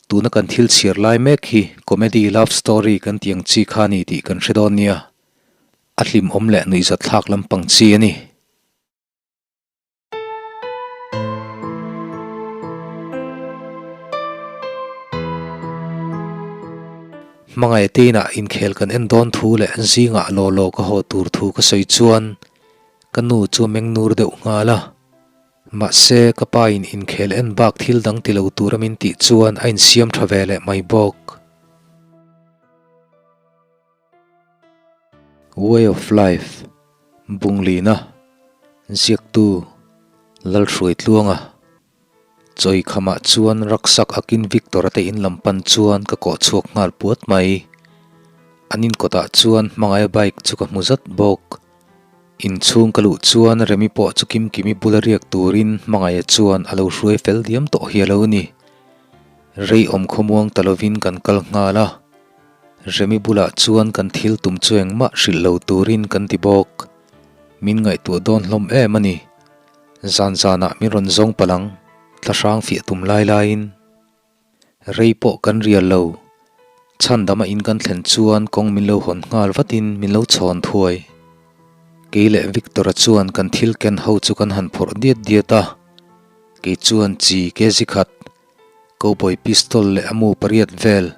Tuna kan thil chhiar lai mek hi comedy love story kan tih ang chi kha a ni tih kan hre dawn nia. A hlimawm leh nuihzatthlak lampang chi a ni. Hmangaih teinah inkhel kan en dawn thu leh zingah law law ka haw tur thu ka sawi chuan ka nu chu a meng nur deuh nghal a. Mahse, ka pa in inkhel en bak thil dang ti lo tura min tih chuan a insiam tha ve leh mai bawk. Way of Life, Bunglina, Ziaktu, Lalhruaitluanga, Chawi khamah chuan rucksack akin Victor-a te in lam pan chuan ka kawh chhuak nghal puat mai. An inkawtah chuan hmangaia bike chu ka hmu zat bawk. Inchhung ka luh chuan Remi pawh chu Kimkimi bula riak turin hmangaia chuan a lo hruai fel diam tawh hi a lo ni. Rei awm khawmuang ta lovin kan kal nghal a. Remi bulah chuan kan thil tum chu engmah hrilh lo turin kan ti bawk. Min ngaihtuah dawn hlawm em a ni. Zan zanah min rawn zawng palh ang, thlahrang fiah tum lai laiin. Rei pawh kan rial lo. Chhandama in kan thlen chuan kawng min lo hawn nghal vatin min lo chhawn thuai. Kei leh Victor-a chuan kan thil ken ho chu kan han phawrh diat diat a. Kei chuan chi kg khat, cowboy pistol leh a mu pariat vel,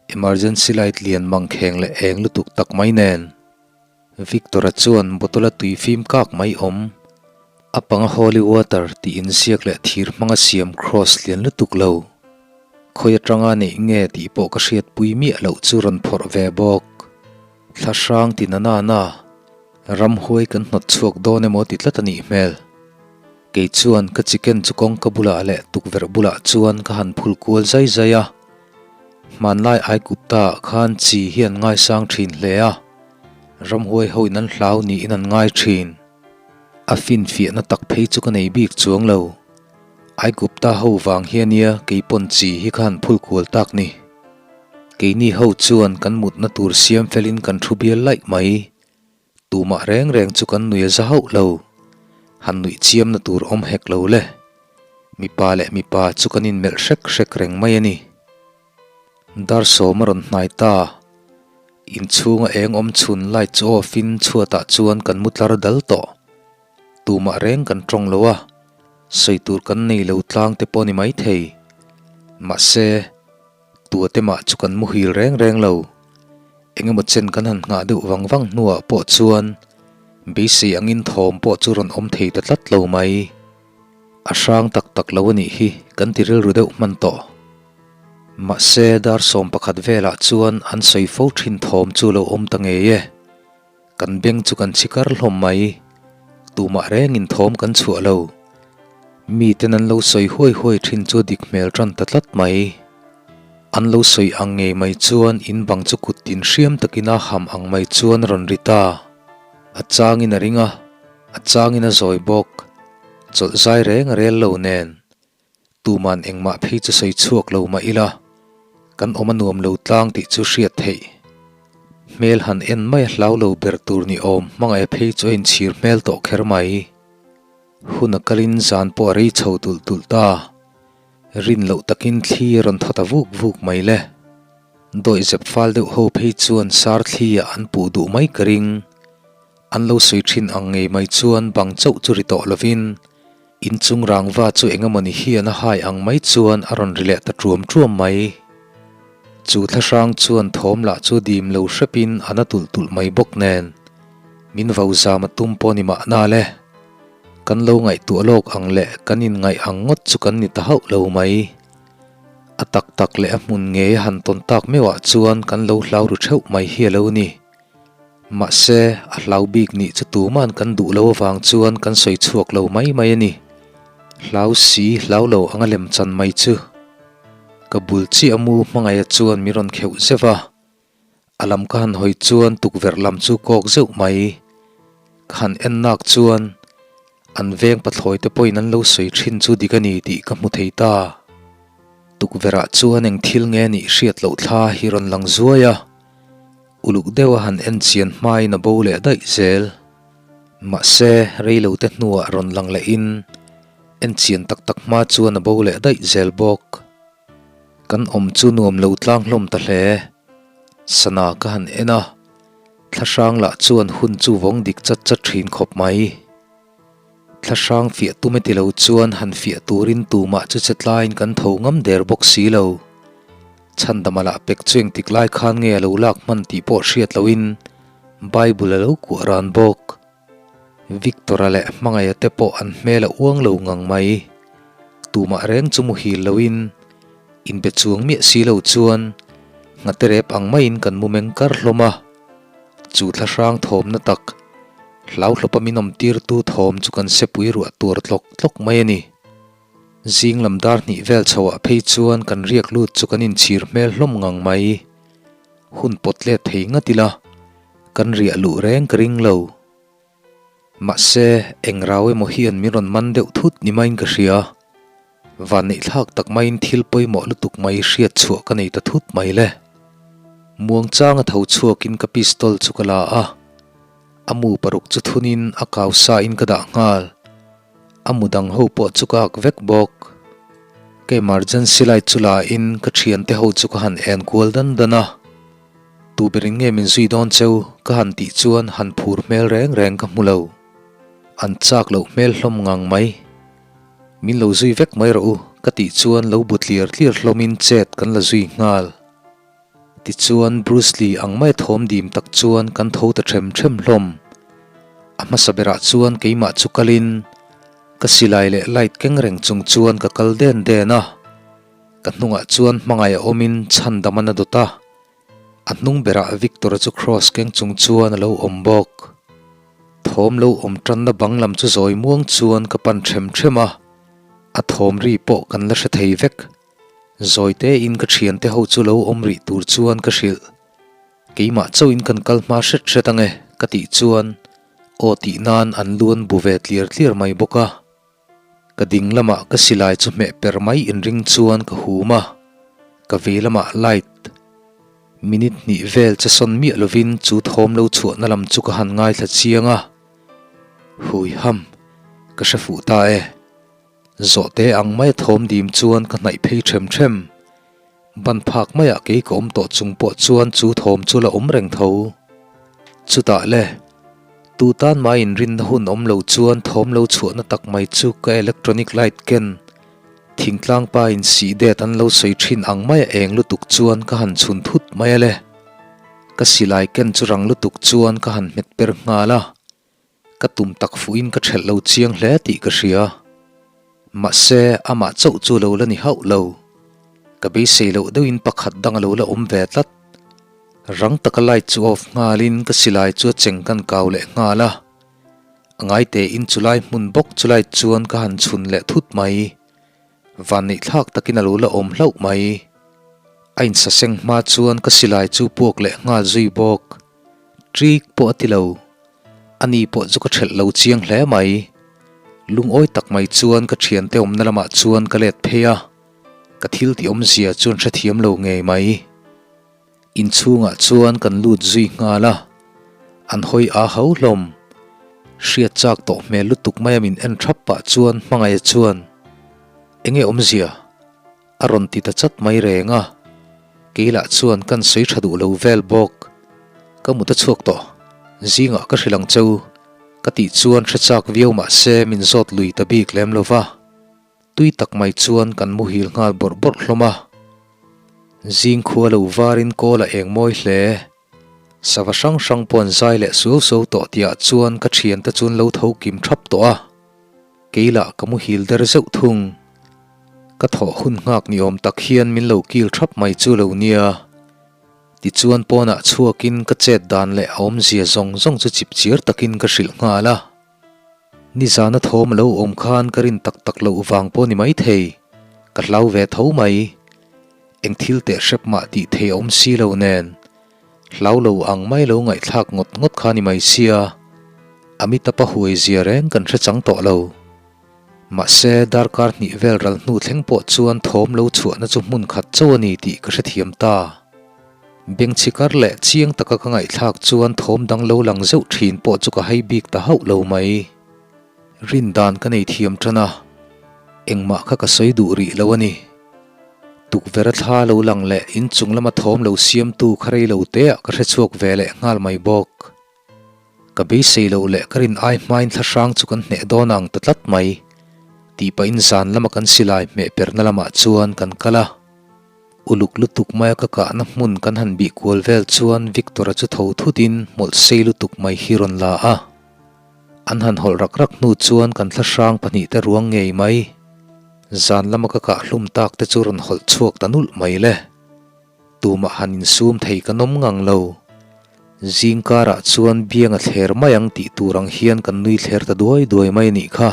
Emergency light lian mang kheng leh eng lutuk tak mai nen Victor-a chuan bottle-a tui fim kak mai awm. A panga holy water tih inziak leh thir hmanga siam cross lian lutuk lo. Khawi atanga neih nge tih pawh ka hriatpui miah loh chu rawn phawrh ve bawk. Thla hrang ti na na na, ramhuai kan hnawt chhuak dawn emaw ti tlat a nih hmel. Kei chuan ka chicken chu kawngka bulah leh tukverh bulah chuan ka han phul kual zai zai a. Hmanlai Aigupta ah khan chi hi an ngaisang thin hle a, ramhuai ho in an hlau niin an ngai thin. A finfiahna tak phei chu ka nei bik chuang lo. Aigupta ho vang hi ania keipawn chi hi ka han phul kual tak ni. Keini ho chuan kan mutna tur siam felin kan thu bial laih mai. Tumah reng reng chu kan nui a za hauh lo. Han nuih chiamna tur awm hek lo le. Mipa leh mipa chu kan inmelh hrek hrek reng mai a ni. Dar sawm a rawn hnai ta. Inchhunga eng awm chhun light chu off in chhuatah chuan kan mu tlar dal tawh. Tumah reng kan tawng lo a, sawi tur kan nei lo tlang te pawh ni maithei. Mahse, tua te mah chu kan muhil reng reng lo. Engemaw chen kan han nghah deuh vang vang hnuah pawh chuan beisei angin thawm pawh chu rawn awm thei ta tlat lo mai. A hrang tak tak lo a nih hi kan ti rilru deuh hman tawh. Mahse dar 11 velah chuan an sawi fo thin thawm chu lo awm ta ngei e. Kan beng chu kan chhi kar hlawm mai. Tumah rengin thawm kan chhuah lo. Miten an lo sawi huai huai thin chu dik hmel tan ta tlat mai. An lo sawi ang ngei mai chuan in bang chu kut tin hriam takin a ham ang mai chuan a rawn ri ta. A changin a ring a, a changin a zawi bawk. Chawlh zai reng a rel lo nen. Tuman engmah phei chu sawi chhuak lo mah ila, kan awm a nuam lo tlang tih chu hriat theih. Hmel han en mai a hlau lo ber tur ni awm hmangaih a phei chu a inchhir hmel tawh kher mai. Hun a kalin zan pawh a rei chho tulh tulh ta. Rin loh takin thli a rawn thaw ta vuk vuk mai le. Dawihzep fal deuh ho phei chuan sar thli ah an puh duh mai ka ring. An lo sawi thin ang ngei mai chuan bang chauh chu ri tawh lovin inchung rangva chu engemawni hian a hai ang mai chuan a rawn ri leh ta tuam tuam mai. Chu thlahrang chuan thawm lah chu dim lo hrepin a na tulh tulh mai bawk nen min vo zam a tum pawh ni mahna le. Kan lo ngaihtuah lawk ang leh kan inngaih ang ngawt chu kan ni ta hauh lo mai. A tak tak leh a hmun ngei a han tawn tak meuhah chuan kan lo hlau ru theuh mai hi a lo ni. Mahse, a hlau bik nih chu tuman kan duh lo avang chuan kan sawi chhuak lo mai mai a ni. Hlau si hlau lo anga lem chan mai chu. Ka bul chiah mu hmangaih chuan min rawn kheuh zeuh a. A lam ka han hawi chuan tukverh lam chu kawk zeuh mai. Ka han en nak chuan an veng pathlawi te pawhin an lo sawi thin chu dik a ni tih ka hmu thei ta. Tukverhah chuan eng thil nge nih hriat loh thla hi rawn lang zuai a. Uluk deuh a han en chian hmain a bo leh daih zel. Mahse, reilote hnuah rawn lang lehin en chian tak tak hma chuan a bo leh daih zel bawk. Kan awm chu nuam lo tlang hlawm ta hle. Sana ka han en a, thlahrang lah chuan hun chu vawng dik chat chat thin khawp mai. Thlahrang fiah tum e ti lo chuan han fiah turin tumah chu che tlaiin kan tho ngam der bawk si lo. Chhandama lah pek chu engtik lai khan nge a lo lak hman tih pawh hriat loin Bible a lo kuah ran bawk. Victor-a leh Hmangaia te pawh an hmel a uang lo ngang mai. Tumah reng chu muhil loin inbe chuang miah si lo chuan nghate rep ang maiin kan mu meng kar hlawm a. Chu thlahrang thawmna tak, hlauhlawpa min awmtirtu thawm chu kan sepui ruah tur tlawk tlawk mai a ni. Zing lam dar hnih vel chhoah phei chuan kan riak lut chu kan inchhir hmel hlawm ngang mai. Hun pawt let thei ngat ila, kan riah luh reng ka ring lo. Mahse, eng rau emaw hian min rawn man deuh thut ni maiin ka hria. Vanneihthlak tak maiin thil pawimawh lutuk mai hriat chhuah ka nei ta thut mai le. Muangchanga tho chhuakin ka pistol chu ka la a, a mu paruk chu thunin a kau sain ka dah nghal. A mu dang ho pawh chu ka ak vek bawk. Ka emergency light chu la in ka thiante ho chu ka han en kual dan dan a. Tu berin nge min zui dawn cheu ka han tih chuan han phur hmel reng reng ka hmu lo. An chak loh hmel hlawm ngang mai. Min lo zui vek mai rawh u ka tih chuan lo bu tliar tliar hlawmin chet kan la zui nghal. Tichuan Bruce Lee ang mai thawm dim tak chuan kan tho ta ṭhem ṭhem hlawm. A hmasa berah chuan keimah chu kalin ka silai leh light keng reng chung chuan ka kal den den a. Ka hnungah chuan hmangaih a awmin chhandam a na dawt a. A hnung berah Victor-a chu cross keng chung chuan a lo awm bawk. Thawm lo awm tanna bang lam chu zawi muang chuan ka pan ṭhem ṭhem a. A thawm ri pawh kan la hre thei vek. Zawi tein ka thiante ho chu lo awm rih tur chuan ka hrilh. Keimah chauhin kan kal hma hret hret ange ka tih chuan aw tih nan an lu an bu ve tliar tliar mai bawk a. Ka ding lamah ka silai chu hmeh per mai inring chuan ka hum a, ka vei lamah light minute hnih vel che sawn miah lovin chu thawm lo chhuahna lam chu ka han ngaithla chiang a. Hui ham, ka hre fuh ta e. Zawhte ang mai a thawm dim chuan ka hnaih phei ṭhem ṭhem. Ban phak maiah kei ka awm tawh chung pawh chuan chu thawm chu la awm reng tho. Chutah le, tu tan mai inrinna hun awm lo chuan thawm lo chhuahna tak mai chu ka electronic light ken thingtlang pa in sih det an lo sawi ṭhin ang maia eng lutuk chuan ka han chhun thut mai a le. Ka silai ken chu rang lutuk chuan ka han hmet per nghal a. Ka tum tak fuhin ka ṭhelh lo chiang hle tih ka hria. Mahse, amah chauh chu lo la ni hauh lo. Ka beisei loh deuhin pakhat dang a lo la awm ve tlat. Rang taka light chu off nghalin ka silai chu a cheng kan kau leh nghal a. A ngaitein chulai hmun bawk chu light chuan ka han chhun leh thut mai. Vanneihthlak takin a lo la awm hlauh mai. A insaseng hma chuan ka silai chu puak leh nghal zui bawk. Ṭik pawh a ti lo. Ani pawh chu ka ṭhelh lo chiang hle mai. Lungawi tak mai chuan ka ṭhiante awmna lamah chuan ka let phei a, ka thil tih awmzia chuan hrethiam lo ngei mai. Inchhungah chuan kan lut zui nghal a, an hawi aa ho hlawm. Hriat chak tawh hmel lutuk maia min en ṭhap pah chuan Hmangaia chuan, Enge awmzia? A rawn ti ta chat mai reng a, kei lah chuan kan sawi tha duh lo vel bawk. Ka mut a chhuak tawh, zingah ka hrilh ang cheu, ka tih chuan hre chak viau mah se min zawt lui ta bik lem lo va. Tui tak mai chuan kan muhil nghal bawrh bawrh hlawm a. Zing khua lo varin kawl a eng mawi hle. Sava hrang hrang pawh an zai leh suau suau tawh tihah chuan ka thiante chu an lo tho kim thap tawh a. Kei lah ka muhil der zeuh thung. Ka thawh hun nghak ni awm tak hian min lo kil thap mai chu lo nia. Tichuan pawnah chhuakin ka chet dan leh a awmzia zawng zawng chu chip chiar takin ka hrilh nghal a. Nizana thawm a lo awm khan ka rin tak tak loh vang pawh ni maithei, ka hlau ve tho mai. Eng thil teh hrep mah tih thei a awm si lo nen, hlau lo ang mai lo ngaihthlak ngawt ngawt kha ni mai sia, Amitabh-a huai zia reng kan hre chang tawh lo. Mahse, darkar hnih vel ral hnu thleng pawh chuan thawm lo chhuahna chu hmun khat chauh a ni tih ka hrethiam ta. Bengchhi kar leh chiang taka ka ngaihthlak chuan thawm dang lo lang zeuh thin pawh chu ka hai bik ta hauh lo mai. Rin dan ka nei thiam tan a, engmah kha ka sawi duh rih lo a ni. Tukverh a thla lo lang leh inchung lama thawm lo siamtu kha rei lo teah ka hre chhuak ve leh nghal mai bawk. Ka beisei loh leh ka rin ai hmain thlahrang chu kan hneh dawn ang ta tlat mai tih pahin zan lama kan silai hmeh perna lamah chuan kan kal a. Uluk lutuk maia ka kahna hmun kan han bih kual vel chuan Victor-a chu tho thutin hmawlh sei lutuk mai hi rawn la a. An han hawlh rak rak hnu chuan kan thlahrang pahnihte ruang ngei mai. Zan lama ka kah hlum tak te chu rawn hawlh chhuak ta nulh mai le. Tumah han insum thei ka nawm ngang lo. Zing karah chuan biang a thler mai ang tih tur ang hian kan nui thler ta duai duai mai a nih kha.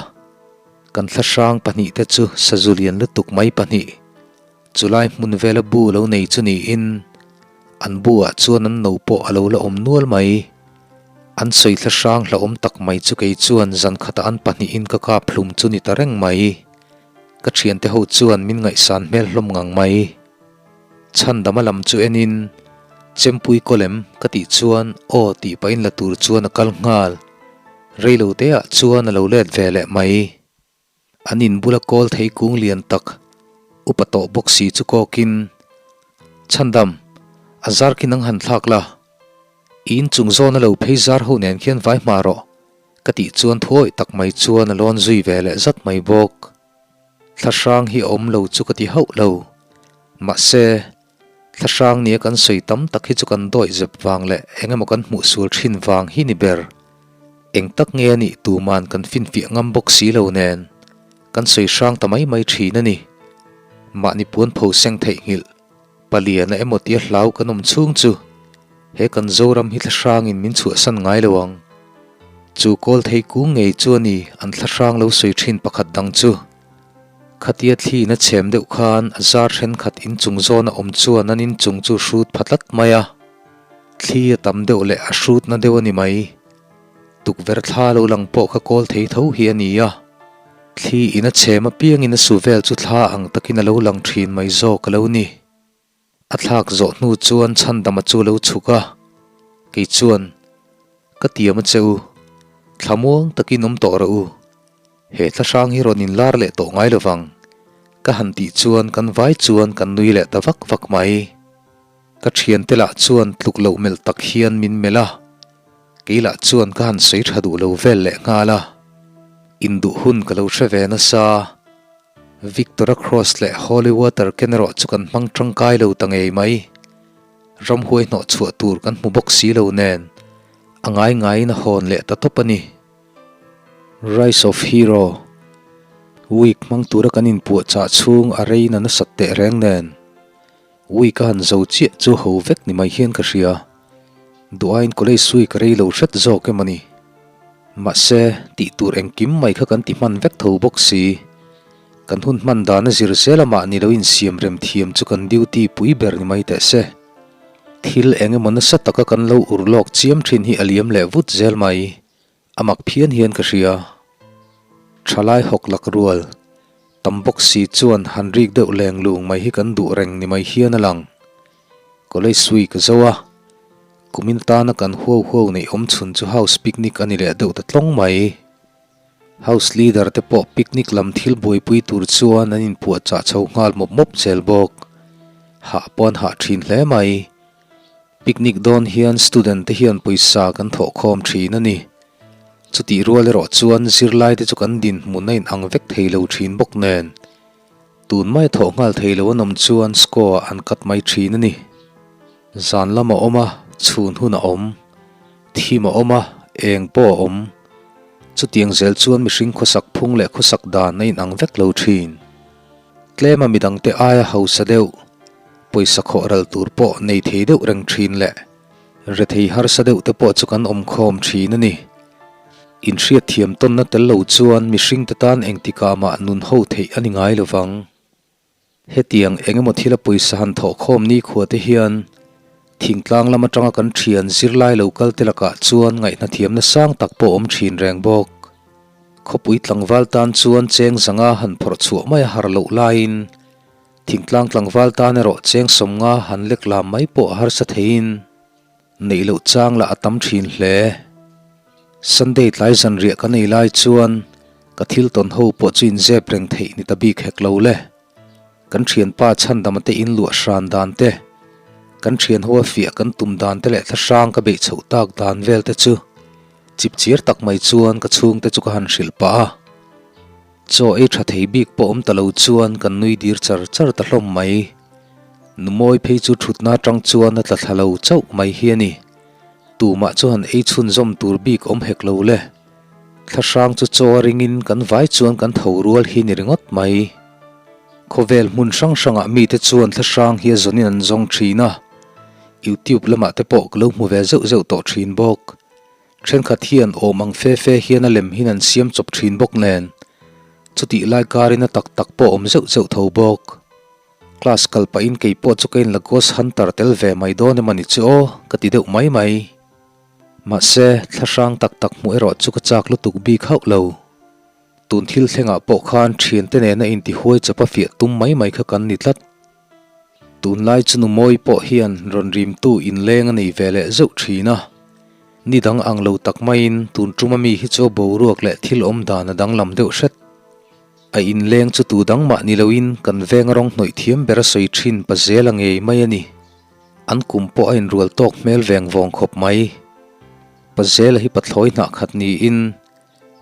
Kan thlahrang pahnihte chu sazu lian lutuk mai pahnih. Chulai hmun vela bu lo nei chu niin an bu-ah chuan an no pawh a lo la awm nual mai. An sawi thlahrang hlauhawm tak mai chu kei chuan zan khatah an pahnihin ka kap hlum chu ni ta reng mai. Ka thiante ho chuan min ngaihsan hmel hlawm ngang mai. Chhandama lam chu enin, Chempui kawlem ka tih chuan aw tih pahin la tur chuan a kal nghal. Reiloteah chuan a lo let ve leh mai. An in bula kawl thei kung lian tak upa tawh bawk si chu kawkin, Chhandam, a zar khi nang han thlak la, i inchung zawn a lo phei zar ho nen khian vai hma rawh, ka tih chuan thuawih tak mai chuan a lawn zui ve leh zat mai bawk. Thlahrang hi a awm lo chu ka ti hauh lo. Mahse, thlahrang nia kan sawi tam tak hi chu kan dawih zep vang leh eng emaw kan hmuh sual thin vang hi ni ber. Eng tak nge a nih tuman kan finfiah ngam bawk si lo nen kan sawi hrang ta mai mai thin a ni. Mahni puan pho seng theihnghilh paliana emaw tia hlau kan awm chhung chu he kan Zoram hi thlahrangin min chhuahsan ngai lo ang. Chu kawl thei kung ngei chu a ni an thlahrang lo sawi thin pakhat dang chu. Khatia thliin a chhem deuh khan a zar thenkhat inchung zawn a awm chuan an inchung chu hrut pha tlat mai a. Thli a tam deuh leh a hrutna deuh a ni mai. Tukverh thla lo lang pawh kha kawl thei tho hi a ni a. Thli in a chhem apiangin a su vel chu thla ang takin a lo lang thin mai zawk a lo ni. A thlak zawh hnu chuan chhandama chu a lo chhuk a, kei chuan, Ka tiam a che u, thlamuang takin awm tawh rawh u. He thlahrang hi rawn inlar leh tawh ngai lovang, ka han tih chuan kan vai chuan kan nui leh ta vak vak mai. Ka thiante lah chuan tluk loh melh tak hian min melh a, kei lah chuan ka han sawi tha duh lo vel leh nghal a. Induh hun ka lo hre ve nasa. Victor-a cross leh holy water ken erawh chu kan hmang tangkai lo ta ngei mai. Ramhuai hnawh chhuah tur kan hmu bawk si lo nen, a ngai ngaiin a hawn leh ta tawp a ni. Rise of Hero Week hmang tura kan inpuahchah chhung a rein a nasat teh reng nen, Week a han zo chiah chu ho vek ni mai hian ka hria. Duhaiin College Week a rei lo hret zawk emaw ni. Mahse, tih tur engkim mai kha kan ti hman vek tho bawk si. Kan hun hman dan a zir zel amah ni lo insiam rem thiam chu kan duty pui ber ni mai teh se. Thil eng emaw nasa taka kan lo ur lawk chiam thin hi a liam leh vut zel mai. A mak phian hian ka hria. Thalai hawk lak rual tam bawk si chuan han rik deuh leng lung mai hi kan duh reng ni mai hian a lang. College week a zo a, kumin tana kan huau huau neih awm chhun chu house picnic a ni leh deuh ta tlawng mai. House leader te pawh picnic lam thil buaipui tur chuan an inpuahchah chho nghal mawp mawp zel bawk. Hah pawh an hah thin hle mai. Picnic dawn hian student te hian pawisa kan thawh khawm thin a ni. Chutih rual erawh chuan zirlai te chu kan dinhmun a inang vek thei lo thin bawk nen, tun mai thawh nghal thei lo an awm chuan score ah an cut mai thin a ni. Zan lam a awm a, chhun hun a awm, thim a awm a, eng pawh a awm. Chutiang zel chuan mihring khawsak phung leh khawsak dan a inang vek lo thin. Tlema midangte aia hausa deuh, pawisa khawh ral tur pawh nei thei deuh reng thin leh rethei harsa deuh te pawh chu kan awm khawm thin a ni. Inhriatthiam tawnna tel lo chuan mihringte tan engtikah mah nun ho theih a ni ngai lo vang. Hetiang eng emaw thila pawisa han thawh khawm nikhua te hian thingtlang lam atanga kan thian zirlai lo kal te lakah chuan ngaihnathiamna sang tak pawh awm thin reng bawk. Khawpui tlangval tan chuan cheng zanga han phawrh chhuah mai a har loh laiin Thingtlang tlangval tan erawh cheng sawmnga han lek lam mai pawh a harsa theiin neih loh chang lah a tam thin hle. Sunday tlai zanriah kan ei lai chuan ka thil tawn ho pawh chu inzep reng theih ni ta bik hek lo le. Kan thianpa Chhandama te in luah hran dan te, kan thian ho a fiah kan tum dan te leh thlahrang ka beih chhoh tak dan vel te chu chipchir tak mai chuan ka chhungte chu ka han hrilh pah a. Chaw ei tha thei bik pawh awm ta lo chuan kan nui dir char char ta hlawm mai. Numawi phei chu thutna atang chuan a tla thla lo chauh mai hi a ni. Tumah chu han ei chhunzawm tur bik awm hek lo le. Thlahrang chu chaw a ringin kan vai chuan kan tho rual hi ni ringawt mai. Khawvel hmun hrang hrangah mite chuan thlahrang hi a zawnin an zawng thin a, YouTube lamah te pawh ka lo hmu ve zeuh zeuh tawh thin bawk. Thenkhat hian awm ang fe fe hian a lem hin an siam chawp thin bawk nen, chutih lai karin a tak tak pawh awm zeuh zeuh tho bawk. Class kal pahin kei pawh chu ka in la Ghost Hunter tel ve mai dawn emaw ni chu aw ka ti deuh mai mai. Mahse, thlahrang tak tak hmuh erawh chu ka chak lutuk bik hauh lo. Tun thil thlengah pawh khan thiante nena intihuai chawp a fiah tum mai mai kha kan ni tlat. Tunlai chu Numawi pawh hian rawn rimtu inleng a nei ve leh zeuh thin a. Ni dang ang lo tak maiin tun tuma mi hi chu a boruak leh thil awm dan a danglam deuh hret. A inleng chu tu dang mah ni loin kan veng rawng hnawih thiam ber a sawi thin pa zel a ngei mai a ni. An kum pawh a inrual tawk hmel veng vawng khawp mai. Pa zela hi pathlawi hnah khat niin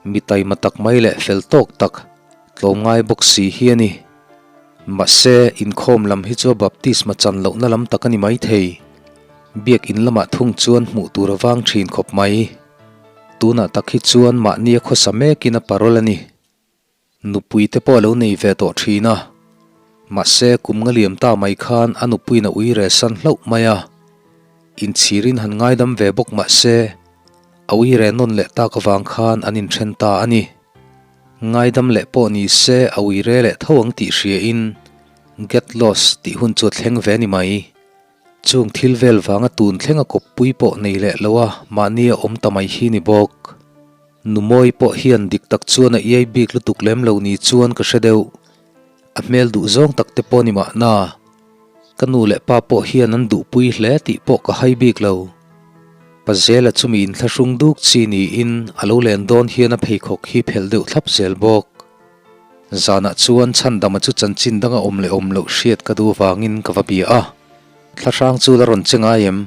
Mi taima tak mai leh fel tawk tak, tlawmngai bawk si hi a ni. Mahse, inkhawm lam hi chu a baptisma chan lohna lam tak a ni mai thei. Biakin lamah thung chuan hmuh tur a vang thin khawp mai. Tunah tak hi chuan mahni a khawsa mekin a parol a ni. Nupui te pawh a lo nei ve tawh thin a. Mahse, kum nga liam ta mai khan a nupuiin a ui re san hlauh mai a. Inchhirin han ngaidam ve bawk mahse, A ui reh nawn leh tak avang khan an inthen ta a ni. Ngaidam leh pawh ni se a ui re leh tho ang tih hria in get lost tih hun chu a thleng ve ni mai. Chung thil vel vanga tun thleng a kawppui pawh nei leh lo a mahni a awm ta mai hi ni bawk. Numawi pawh hian dik tak chuan a iai bik lutuk lem lo ni chuan ka hre deuh. A hmel duh zawng tak te pawh ni mahna. Ka nu leh pa pawh hian an duhpui hle tih pawh ka hai bik lo. Pazela chu mi inthlahrung duk chi niin a lo len dawn hian a pheikhawk hi phelh deuh thlap zel bawk. Zanah chuan Chhandama chu chanchin danga awm leh awm loh hriat ka duh vangin ka va bia a. Thlahrang chu la rawn che ngai em?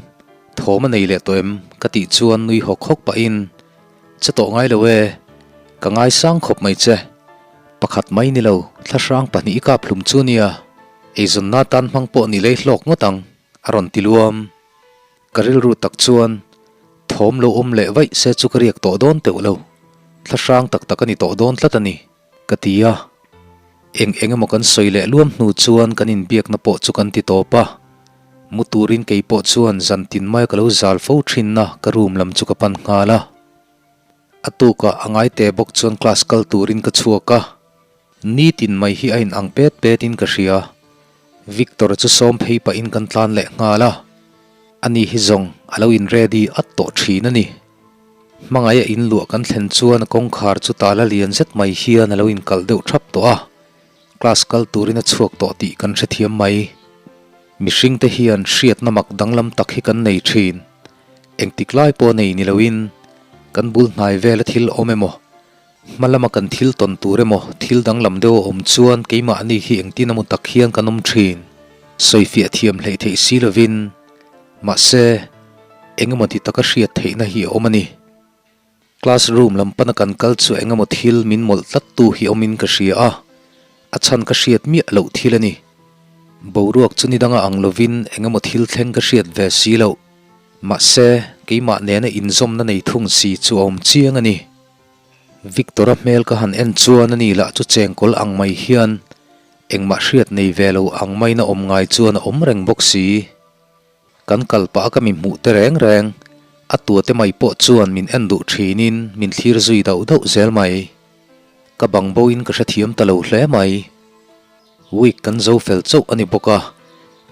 Thawm a nei leh tawh em? Ka tih chuan nui hawk hawk pahin, Che tawh ngai lo e, ka ngaisang khawp mai che. Pakhat mai ni lo, thlahrang pahnih i kap hlum chu nia, eizawnna tan hmang pawh ni lei hlawk ngawt ang, a rawn ti luam. Ka rilru tak chuan thawm lo awm leh vaih se chu ka riak tawh dawn teuh lo, thlahrang tak tak a ni tawh dawn tlat a ni, ka ti a. Eng eng emaw kan sawi leh luam hnu chuan kan inbiakna pawh chu kan ti tawp a. Mu turin kei pawh chuan zan tin maia ka lo zal fo thinna ka room lam chu ka pan nghal a. A tukah a ngaite bawk chuan class kal turin ka chhuak a. Nitin mai hi a in ang pet pet in ka hria. Victor-a chu sawm phei pahin kan tlan leh nghal a. Ani hi zawng a lo in ready at tawh thin a ni. Hmangaih a in luah kan thlen chuan a kawngkhar chu tala lian zet mai hian a lo in kalh deuh thap tawh a. Class kal turin a chhuak tawh tih kan hrethiam mai. Mihring te hian hriatna mak danglam tak hi kan nei thin. Engtik lai pawh nei ni loin kan bul hnai vela thil awm emaw, hma lama kan thil tawn tur emaw thil danglam deuh a awm chuan keimahni hi engtin emaw tak hian kan awm thin. Sawifiah thiam hleih theih si lovin, mahse, engemaw ti taka hriat theihna hi a awm a ni. Class room lam pana kan kal chu engemaw thil min mawlh tlat tu hi awmin ka hria a, a chhan ka hriat miah loh thil a ni. Boruak chu ni danga ang lovin engemaw thil thleng ka hriat ve si loh. Mahse, keimah nena inzawmna nei thung si chu a awm chiang a ni. Victor-a hmel ka han en chuan ani lah chu chengkawl ang mai hian engmah hriat nei ve lo ang maiin a awm ngai chuan a awm reng bawk si. Kan kal pah a ka mi hmuh te reng reng, a tuate mai pawh chuan min en duh thinin min thlir zui dauh dauh zel mai. Ka bang bo in ka hrethiam ta lo hle mai. Week kan zo fel chauh a ni bawk a,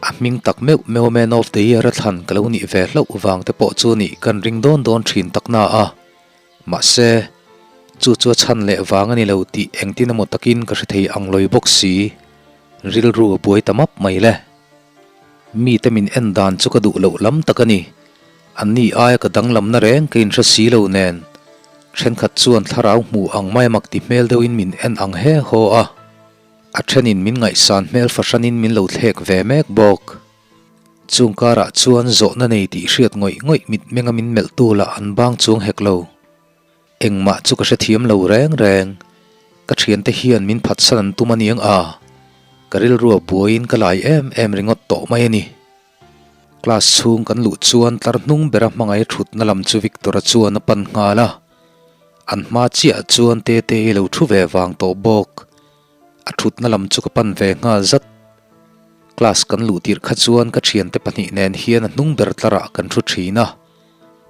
a hming tak meuh meuh Man of the Year a thlan ka lo nih ve hlauh vang te pawh chu nih kan ring dawn dawn thin tak na a. Mahse, chu chu a chhan leh vang a ni lo tih engtin emaw takin ka hre thei ang lawi bawk si. Rilru a buai ta map mai le. Mite min en dan chu ka duh loh lam tak a ni. Anni aia ka danglamna reng ka inhre si lo nen, thenkhat chuan thlarau hmuh ang mai mak ti hmel deuhin min en ang he haw a. A thenin min ngaihsan hmel fahranin min lo thlek ve mek bawk. Chung karah chuan zawhna nei tih hriat ngawih ngawih mitmenga min melhtu lah an bang chuang hek lo. Engmah chu ka hrethiam lo reng reng. Ka thiante hian min phatsan an tum aniang a, ka rilrua buaiin ka lai em em ringawt tawh mai a ni. Class chhung kan luh chuan tlar hnung bera hmangaih thutna lam chu Victor-a chuan a pan nghal a, an hma chiah chuan Tetei lo thu ve vang tawh bawk. A thutna lam chu ka pan ve nghal zat. Class kan luh tirh kha chuan ka thiante pahnih nen hian a hnung ber tlarah kan thu thin a.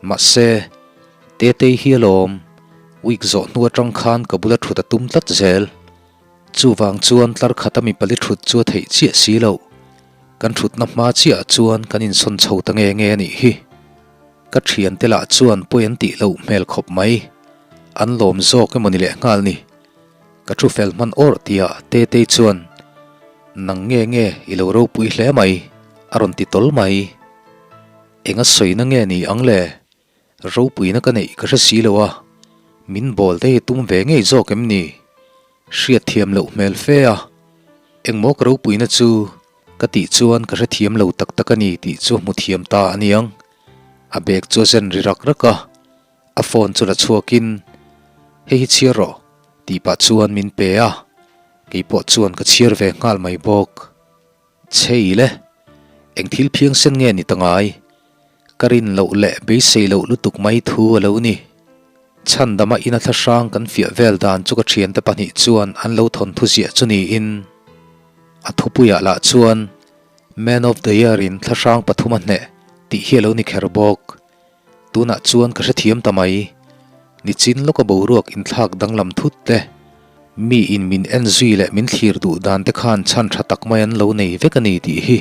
Mahse, Tetei hi alawm, week zawh hnu atang khan ka bula thut a tum tlat zel. Chuvang chuan tlar khata mi pali thut chu a theih chiah si loh. Kan thutna hma chiah chuan kan insawn chho ta nge nge a nih hi. Ka thiante lah chuan pawi an tih loh hmel khawp mai. An lawm zawk emaw ni leh nghal ni. Ka thu fel hman awrh tihah Tetei chuan, Nang nge nge i lo ropui hle mai, a rawn ti tawl mai. Enga sawina nge ni ang le? Ropuina ka neih ka hre si lo a, min bawl te hi tum ve ngei zawk em ni? Hriatthiam loh hmel fe a, engmaw ka ropuina chu ka tih chuan ka hrethiam lo tak tak a ni tih chu hmu thiam ta a niang. A bag chu a zen ri rak rak a, a phone chu la chhuakin, Hei hi chhiar rawh tih pah chuan min pe a, keipawh chuan ka chhiar ve nghal mai bawk. Chhei le, eng thil phiang sen nge ni ta ngai? Ka rin loh leh beisei loh lutuk mai thu a lo ni. Chhandama ina thlahrang kan fiah vel dan chu ka thiante pahnih chuan an lo thawn thu ziah chu niin a thupuiah lah chuan Man of the Year in thlahrang pathum a hneh tih hi a lo ni kher bawk. Tunah chuan ka hrethiam ta mai. Nichin lawka boruak inthlak danglam thut te, mi in min en zui leh min thlir duh dan te khan chhan tha tak mai an lo nei vek a ni tih hi.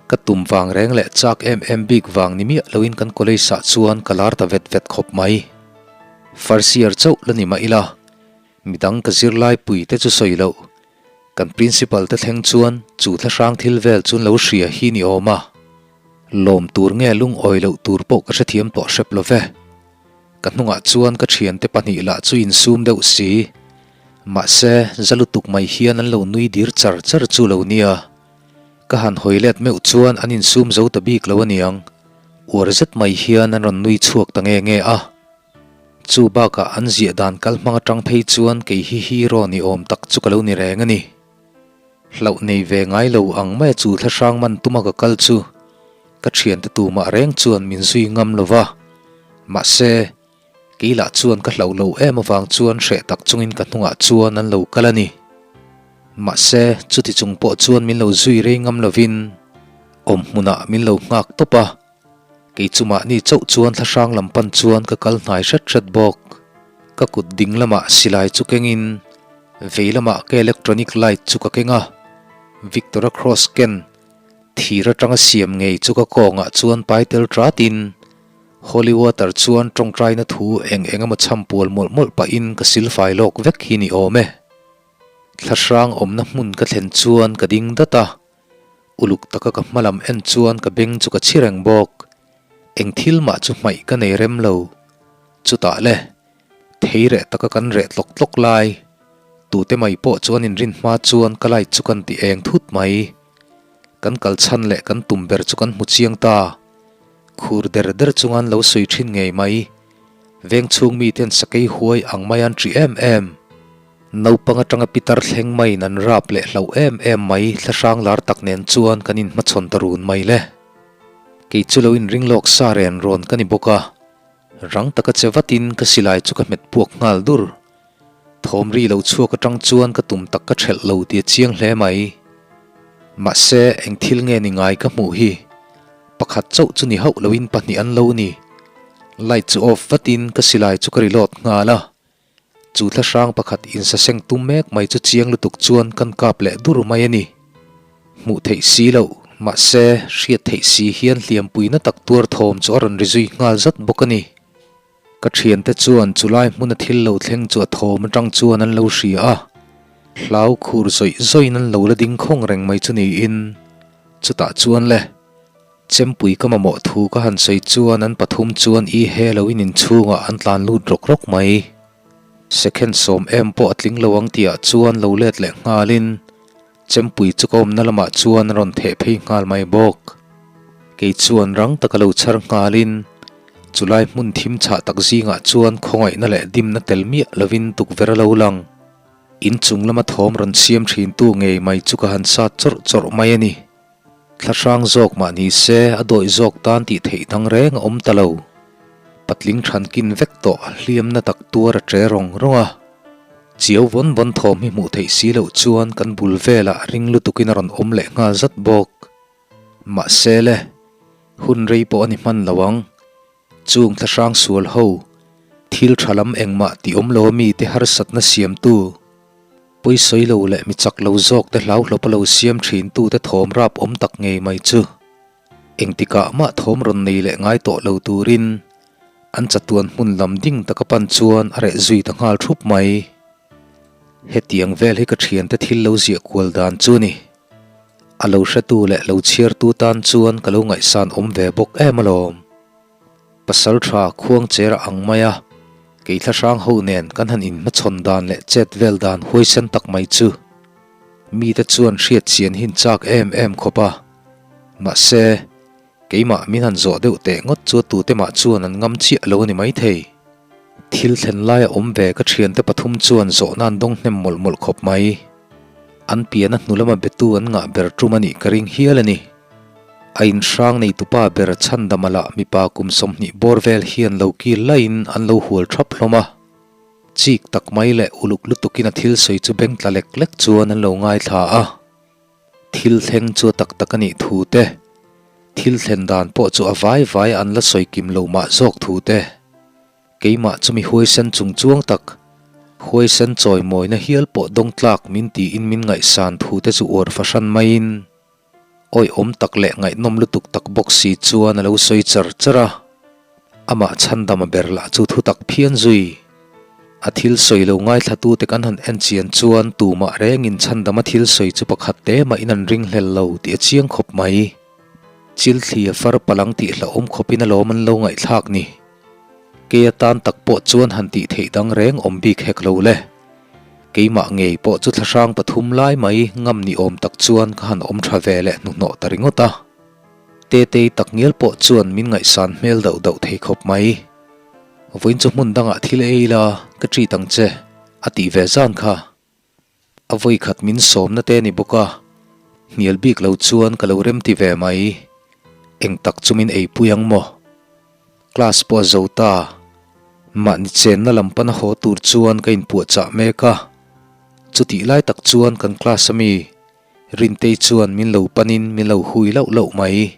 Ka tum vang reng leh chak em em bik vang ni miah loin kan college ah chuan ka lar ta vet vet khawp mai. First year chauh la ni mah ila, midang ka zirlai pui te chu sawi loh. Kan principal te thleng chuan chu thlahrang thil vel chu an lo hria hi ni awm a. Lawm tur nge lungawi loh tur pawh ka hrethiam tawh hrep lo ve. Ka hnungah chuan ka thiante pahnih lah chu insum deuh si. Mahse, za lutuk mai hian an lo nui dir char char chu lo nia. Ka han hawi let meuh chuan an insum zo ta bik lo aniang. Uar zet mai hian an rawn nui chhuak ta nge nge a. Chu bakah an ziah dan kal hmang atang phei chuan kei hi hero ni awm tak chu ka lo ni reng a ni. Hlauh nei ve ngai lo ang mai a chu thlahrang man tuma ka kal chu ka thiante tumah reng chuan min zui ngam lo va. Mahse, kei lah chuan ka hlauh lo em avang chuan hreh tak chungin ka hnungah chuan an lo kal a ni. Mahse, chuti chung pawh chuan min lo zui rei ngam lovin awm hmunah min lo nghak tawp a. Kei chu mahni chauh chuan thlahrang lam pan chuan ka kal hnai hret hret bawk. Ka kut ding lamah silai chu kengin vei lamah ka electronic light chu ka keng a. Victor-a cross ken thir atanga siam ngei chu ka kawngah chuan pai tel tatin holy water chuan tawngtaina thu eng eng emaw chham pual mawlh mawlh pahin ka silfai lawk vek hi ni awm e. Thlahrang awmna hmun ka thlen chuan ka ding dat a. Uluk taka ka hma lam en chuan ka beng chu ka chhi reng bawk. Eng thil mah chu hmaih ka nei rem lo. Chutah le, thei reh taka kan reh tlawk tlawk lai. Tute mai pawh chu an inrin hma chuan ka light chu kan ti eng thut mai. Kan kal chhan leh kan tum ber chu kan hmu chiang ta. Khur der der chunga an lo sawi thin ngei mai. Veng chhung miten sakei huai ang mai an ṭih em em. Naupang atanga pitar thleng maiin an rap leh hlauh em em mai thlahrang lar tak nen chuan kan inhmachhawn ta run mai le. Kei chu lo inring lawk sa ren rawn ka ni bawk a, rang taka che vatin ka silai chu ka hmet puak nghal dur. Thawm ri lo chhuak atang chuan ka tum tak ka thelh lo tih a chiang hle mai. Mahse, eng thil nge ni ngai ka hmuh hi? Pakhat chauh chu ni hauh loin pahnih an lo ni. Light chu off vatin ka silai chu ka reload nghal a. Chu thlahrang pakhat insaseng tum mek mai chu chiang lutuk chuan kan kap leh dur mai a ni. Hmuh theih si loh, mahse hriat theih si hian hliampuina tak tuar thawm chu a rawn ri zui nghal zat bawk a ni. Ka thiante chuan chulai hmuna thil lo thleng chu a thawm atang chuan an lo hria a, hlau khur zawih zawihin an lo la ding khawng reng mai chu niin chutah chuan le. Chempui ka mamawh thu ka han sawi chuan an pathum chuan i he lo in inchhungah an tlan lut rawk rawk mai. Second 10 em pawh a tling lo ang tihah chuan lo let leh nghalin chempui chu ka awmna lamah chuan a rawn theh phei nghal mai bawk. Kei chuan rang taka lo chhar nghalin chulai hmun thim chhah tak zingah chuan khawngaihna leh dimna tel miah lovin tukverh a lo lang. Inchung lama thawm rawn siam thintu ngei mai chu ka han sat chawrh chawrh mai a ni. Thla hrang zawk mah ni se a dawih zawk tan tih theih dang reng a awm ta lo. Patling thankin vek tawh a hliamna tak tuar a tre rawng rawng a. Chiau vawn vawn thawm hi hmuh theih si loh chuan kan bul velah ring lutukin a rawn awm leh nghal zat bawk. Mahse le, hun rei pawh a ni hman lo ang. Chung thla hrang sual ho, thil tha lam engmah tih awm lo a mite harsatna siamtu, Pawisawi lo leh mi chak lo zawk te hlauhlawp a lo siam thin tu te thawm rap awm tak ngei mai chu engtikah mah thawm rawn nei leh ngai tawh lo turin an chatuan hmun lam ding taka pan chuan a reh zui ta nghal thup mai. Hetiang vel hi ka thiante thil lo ziah kual dan chu ni. A lo hretu leh lo chhiartu tan chuan ka lo ngaihsan awm ve bawk em alawm. Pasal tha khuang cher a ang mai a, kei thlahrang ho nen kan han inhmachhawn dan leh chet vel dan huaisen tak mai chu mite chuan hriat chian hin chak em em khawp a. Mahse, keimah min han zawh deuh teh ngawt chu tute mah chuan an ngam chiah lo a ni maithei. Thil thlen laia awm ve ka thiante pathum chuan zawhna an dawng hnem mawlh mawlh khawp mai. An piana hnu lama betu an ngah ber tum a nih ka ring hial a ni. A inhrang neitupa ber chhandama lah mipa kum 20 bawr vel hian lo kil laiin an lo hual thap hlawm a. Chik tak mai leh uluk lutukin a thil sawi chu beng tla lek lek chuan an lo ngaithla a. Thil thleng chu a tak tak a nih thu te, thil thlen dan pawh chu a vai vai an la sawi kim lo mah zawk thu te, Keimah chu mi huaisen chung chuang tak, huaisen chawimawina hial pawh dawng tlak min tiin min ngaihsan thu te chu uar fahran maiin awihawm tak leh ngaihnawm lutuk tak bawk si chuan a lo sawi char char a. Amah chhandama ber lah chu thu tak phian zui. A thil sawi lo ngaithlatute kan han en chian chuan tumah rengin chhandama thil sawi chu pakhat te mahin an ringhlel lo tih a chiang khawp mai. Chilthli a far palang tih hlauhawm khawpin alawm an lo ngaihthlak ni. Kei atan tak pawh chuan han tih theih dang reng awm bik hek lo le. Keimah ngei pawh chu thlahrang pathum lai mai ngam ni awm tak chuan ka han awm tha ve leh hnuhnawh ta ringawt a. Tetei tak ngial pawh chuan min ngaihsan hmel dauh dauh thei khawp mai. Vawiin chu hmun dangah thil ei ila ka treat ang che a tih ve zan kha. A vawi khat min sawmna te a ni bawk a, hnial bik lo chuan ka lo remti ve mai. Eng tak chu min eipui ang maw? Class pawh a zo ta. Mahni chenna lam pana haw tur chuan ka inpuahchah mek a. Chutih lai tak chuan kan class a mi Rintei chuan min lo panin min lo hui lauh lauh mai.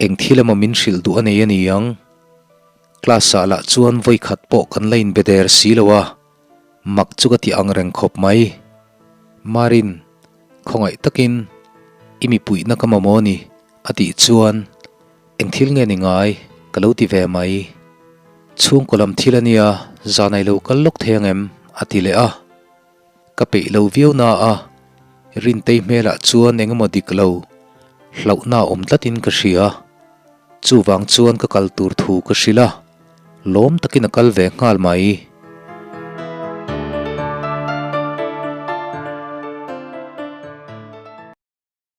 Eng thil emaw min hrilh duh a nei a ni ang. Class ah lah chuan vawi khat pawh kan la inbe der si lo a. Mak chu ka ti ang reng khawp mai. Marin, khawngaih takin i mipuihna ka mamawh ni, a tih chuan, Eng thil nge ni ngai? ka lo ti ve mai. Chhungkaw lam thil a nia, zanai lo kal lawk thei ang em? a ti leh a. Ka peih lo viau na a, Rintei hmelah chuan eng emaw dik lo, hlauhna a awm tlatin ka hria. Chuvang chuan ka kal tur thu ka hrilh a, lawm takin a kal ve nghal mai.